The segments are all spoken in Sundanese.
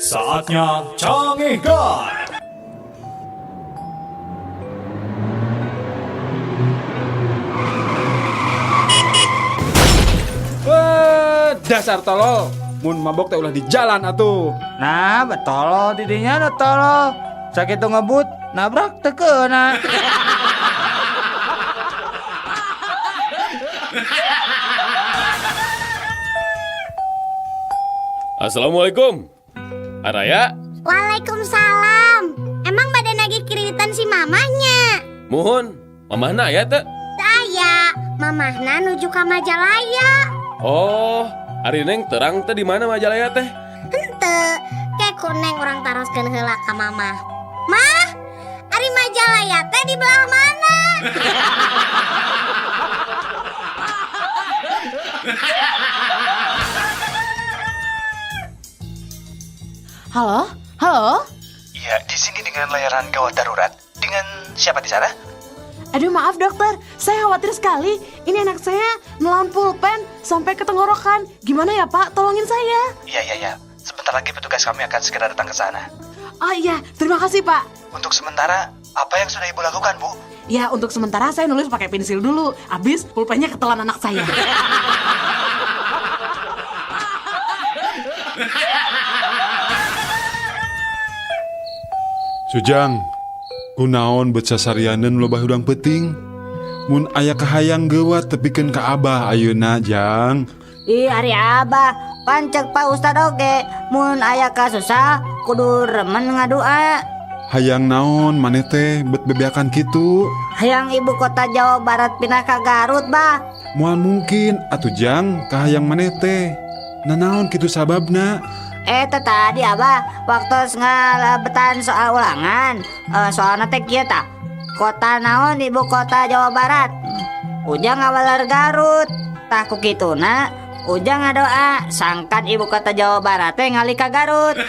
Saatnya Cangehgar. Wah, dasar tolol. Mun mabok teh ulah di jalan atuh. Nah, betol didinya da tolol. Sakitu ngebut, nabrak teu keuna. Assalamualaikum. Araya, Waalaikumsalam. Emang badan lagi kiritan si mamahnya? Muhun, mamahna aya teu? Saya, mamahna nuju ka Majalaya. Oh, ari Neng terang teh di mana Majalaya teh? Henteu, ke ku Neng urang taroskeun heula ka mamah. Mah, ari Majalaya teh di belah mana? Halo? Halo? Ya, di sini dengan layanan gawat darurat. Dengan siapa di sana? Aduh, maaf dokter, saya khawatir sekali. Ini anak saya nelan pulpen sampai ke tenggorokan. Gimana ya Pak? Tolongin saya. Iya, iya, iya. Sebentar lagi petugas kami akan segera datang ke sana. Oh iya, terima kasih Pak. Untuk sementara, apa yang sudah Ibu lakukan, Bu? Ya, untuk sementara saya nulis pakai pensil dulu. Habis pulpennya ketelan anak saya. Sujang, kunaon bet sasarianeun loba hudang peuting? Mun aya kahayang geuwat tepikeun ka Abah ayeuna, Jang. Ih, ari Abah, pancek Pak Ustad oge, mun aya kasusah kudu remen ngadua. Hayang naon maneh teh bet bebeakan kitu? Hayang ibu kota Jawa Barat pindah ka Garut, Bah. Moal mungkin atuh Jang kahayang maneh teh. Nanaon kitu sababna? Eta tadi Abah waktu ngalebetan soal ulangan, soalna teh kieu tah. Kota naon ibu kota Jawa Barat? Ujang ngawaler Garut. Tah ku kituna Ujang ngadoa sangkan ibu kota Jawa Barat teh ngalih ka Garut.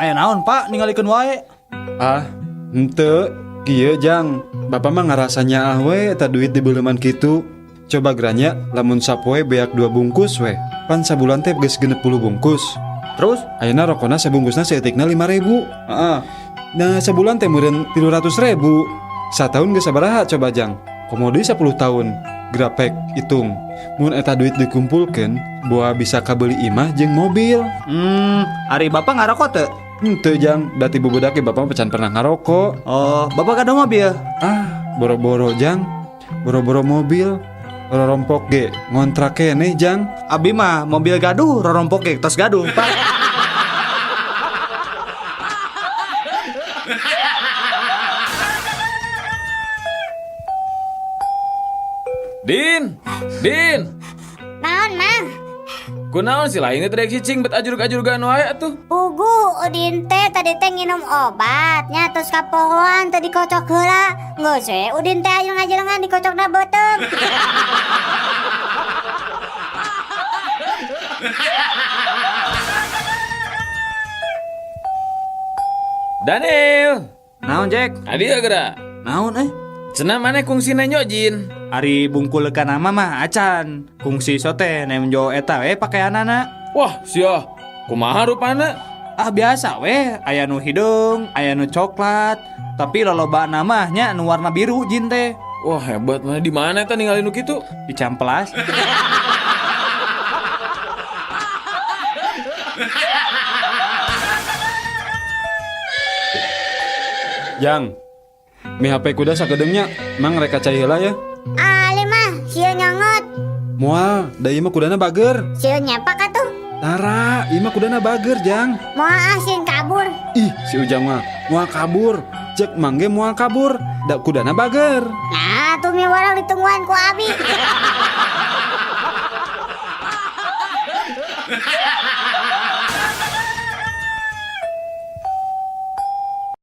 Aya naon, Pak, ningalikeun wae. Ah, henteu kieu Jang. Bapak mah ngarasa nyaah we eta duit dibeuleman kitu. Coba geranya lamun sapoe beak 2 bungkus we. Pan sabulan teh geus 60 bungkus. Terus? Ayeuna rokona sabungkusna saeutikna 5.000. Heeh. Nah, sabulan teh meureun 300.000. Sataun geus sabaraha coba Jang? Komo deui 10 tahun. Grapek hitung. Mun eta duit dikumpulkeun, boa bisa kabeli imah jeung mobil. Ari Bapak ngarokok teu? Henteu Jang, da ti bubudak ge Bapak mah can pernah ngarokok. Oh, Bapak gaduh mobil? Ah, boro-boro Jang. Boro-boro mobil. Rorompok ge ngontrak keneh Jang. Abi mah mobil gaduh, rorompok ge tos gaduh, Pak. Din, Din. Naon, Mang? Kunaon si lain teh cicing bet ajurug-ajurugan wae atuh. Pugu Udin teh tadi teh nginum obat nya terus kapohoan teh dikocok heula. Geus we Udin teh ajeng-ajengan dikocokna beuteung. Daniel. Naon, Jack? Adi geura. Naon eh? Cenah maneh kungsi nenjo jin. Ari bungkul ka nama mah acan. Kungsi sote nemjo eta we pakaianana. Wah, sia. Kumaha rupana? Ah biasa we, aya nu hideung, aya nu coklat. Tapi loloba nama nya nu warna biru jin teh. Wah, hebat mana di mana eta ningali nu kitu? Di Cihampelas. Jang, mi HP kuda sakedeungnya, mang reka cai heula ya. Ali mah sieun nyongot. Moal, da ieu mah kudana bager. Sieun nyepak atuh. Tara, ieu mah kudana bager, Jang. Moal ah sieun kabur. Ih, si Ujang mah moal kabur. Cek mangge moal kabur, da kudana bager. Nah, tuh mi warang ditungguan ku abi.